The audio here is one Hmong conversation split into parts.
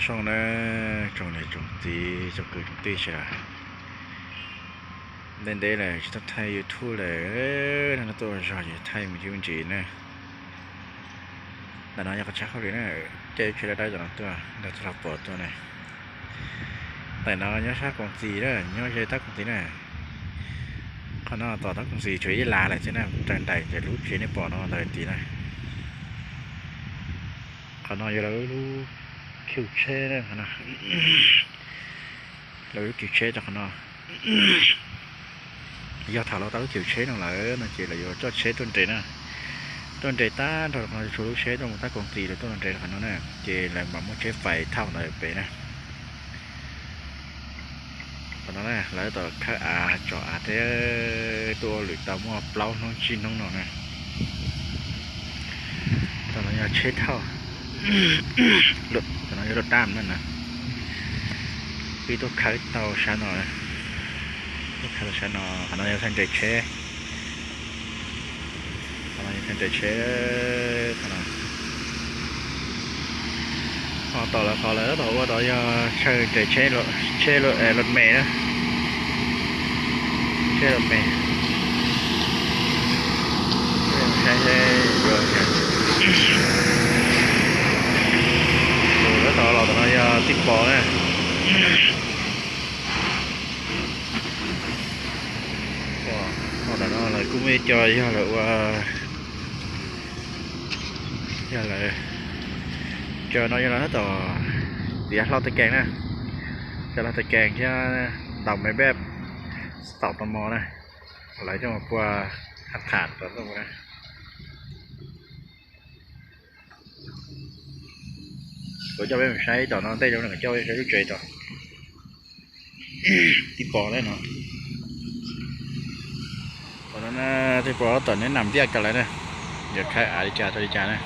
Zoo na, tsoom niam tsoom txiv tsoom kwv tsoom tij sawv daws. Ntev ntev lawm tsis tau thaij YouTube lawm, no tuaj zog ces thaij me ntsis me ntsis na. Ntawm no yog qhov chaw hauj lwm na, caij lub tsheb dawb dawb tom no tuaj, nrog txoj hlua pos tuaj na. Ntawm no nyob sab koom txis na, nyob ze tab koom txis na. Qhov no tom tab koom txis tsuas ib las lawm xwb na, raws nraim ces lub tsev nej pom no ntawm tid na. Qhov no yog lawv lub khiv tsheb na, lawv lub khiv tsheb rau qhov no. Yog thaum lawv tau lub khiv tsheb no lawm no ces lawv yuav coj tsheb tuaj nres na. Tuaj nres tag nrho qhov no, tshuav lub tsheb tuaj mus tab koom txis lawv tuaj nres qhov no na, ces lawv mam muaj tsheb fais thauj ntawd pem na. Qhov no na lawv tau khawb av tso av thiab tuaj ua lwm tau muaj plaub hnub tsib hnub no na. Tam no yog tsheb thauj, tam no yog luaj dab na na. Pib tuaj khawb tau sab no, tuaj khawb tau sab no, qhov no yog thaij nres tsheb. Qhov no yog thaij nres tsheb, qhov no. Ho tom lawv qhov lawv tab tom ua tod yog chaw nres tsheb, tsheb luam me na. Tsheb luam me. Tab tom los tom no yog tij pos na. Ho tom no lawv kuj muaj ib co yog lawv ua, yog lawv, co no yog lawv tab tom tiav hlau tes kees na, tiav hlau tes kees thiab ntaus me npej xaum tau mov na, lawv coj mus pua hab tham tau na. Kuv coj peb mus saib tom no ntej, coj peb saib lub tsev tod. Tij pos na no. Tom no tij pos tom neb nam ntiaj kawg lawm na. Yuav khawb av li cas tso li cas na.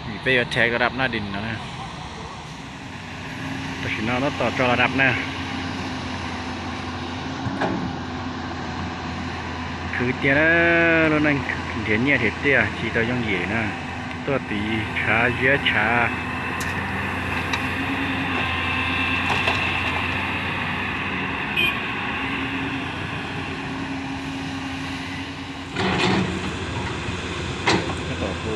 Vim peb yuav theb ko dab na di no na. Tam sim no tab tom tso los dab na. Khwv tiag na, lub neej nrhiav nyiaj nrhiav txiaj tsis tau yooj yim na. Tuaj tiv tshav ziab tshav. Tab tom hu,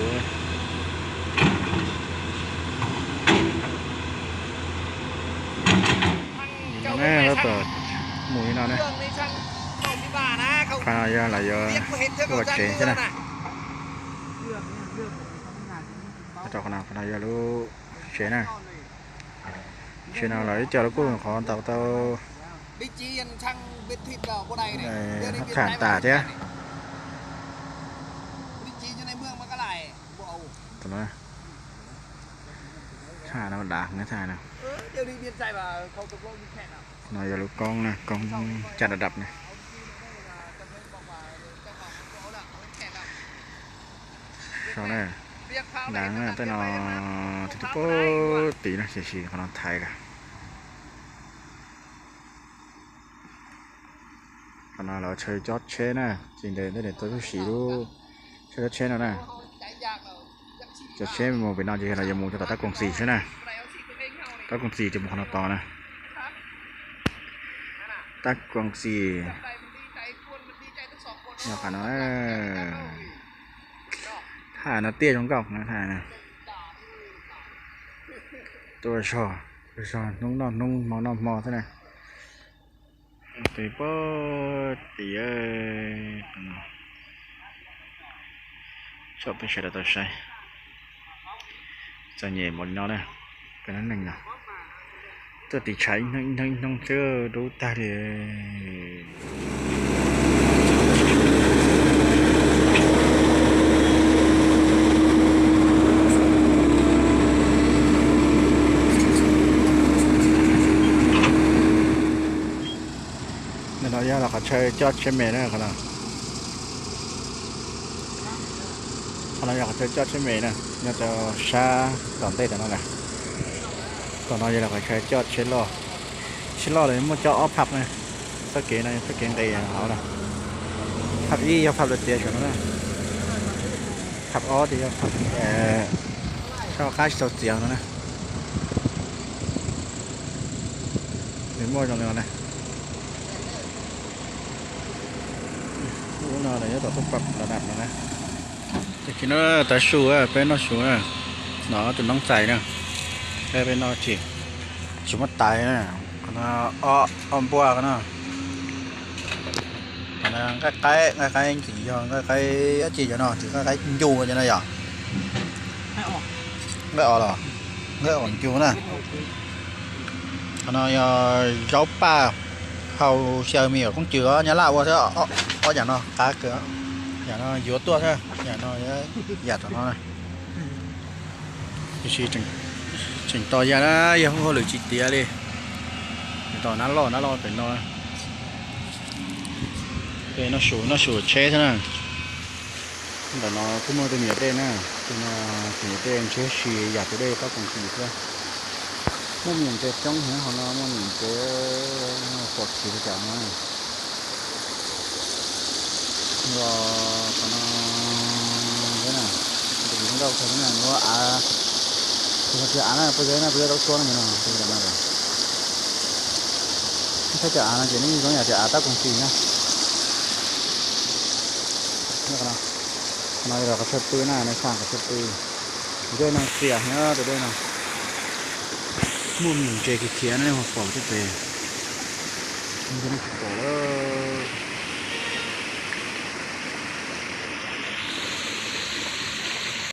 tab tom mus li no ne. Qhov no yog lawv yuav ua tsev xwb na. Rau qhov no, qhov no yog lub tsev na. Tsev no lawv ib co lawv kuj qhov ntaus tau hab tham tas thiab. Tham no dav heev, tham no. No yog lub koob na, koob caj dab dab na. Sau na, dang na, tej no twb pub tid na, tiam sis qhov no thaiv lawm. Qhov no lawv chaw cob tsheb na, tsis ntev tej niam tau lub siv lub chaw cob tsheb no na. Cov tsheb mus pem no ces los yuav mus rau tom tab koom txis xwb na. Tab koom txis ces mus qhov no tod na. Tab koom txis yog qhov no. Thaj no tiaj zoo nkauj na, thaj no. Tuaj zog, zog hnub noj hnub hmo noj hmo xwb na. Tes pab tim tso peb sawv daws tau saib. Txom nyem npaum li no na, peb lub neej no tuaj tiv tshav ib hnub ib hnub xwb dub tag li. Ntawm no yog los qhov chaw coj tsheb me na qhov no. Qhov no yog qhov chaw coj tsheb me na, nyob rau sab tom ntej tom no na. Tom no yog los qhov chaw coj tsheb loj. Tsheb loj los muaj coj ob phab na. Txoj kev no yog txoj kev nqes hauv na. Phab ib yog phab lawv txiav saum no na. Phab ob ces yog phab sab qab tsis tau txiav no na. Muaj zoo li no na. Lub no lawv yuav tom tuaj pab lawv nram no na. Tag kis no tav su, peb noj su na. No tus noob txais na. Peb, peb noj tsis, tsis muaj tais na. Qhov no ob npua qhov no. Qhov no nqaij qaib, nqaij qaib tsis yog nqaij qaib dab tsi cov no, tsis nqaij qaib ncu cov no yom. Nqaij os los, nqaij os ncu na. Qhov no yog zaub paj hau xyaw me nyuam koob cws os, Nyab Laj ua thiab. Ob yam no qab kawg. Yam no yuav tuaj thiab, yam no, yam tom no na. Tiam sis tseem tos ya na, yog hauj lwm tsis tiav li. Tseem tos nab loj, nab loj pem no. Peb noj su, noj su tsheb xwb na. Ntawm no kuj muaj tej me nyuam dej na, tus no tus nyuam dej ntshiab si yam tus dej tab koom tis thiab. Muaj me nyuam ntses coob heev hauv no, muaj me nyuam ntses pom khiv li cas no. Los qhov no na, tus nkauj kawg na, nws ua av, tus no tsis av na, pog zeb na, pog zeb tau tshuab no no, tus no. Saib cov av no ces nws zoo yam cov av tab koom tis na. Qhov no yog qhov chaw pw na, nws xa qhov chaw pw. Tus dej no ntxias heev, tus dej no. Muaj me nyuam ntses khiav khiav no, nej ho pom tej pem. Nej tsis pom lawm.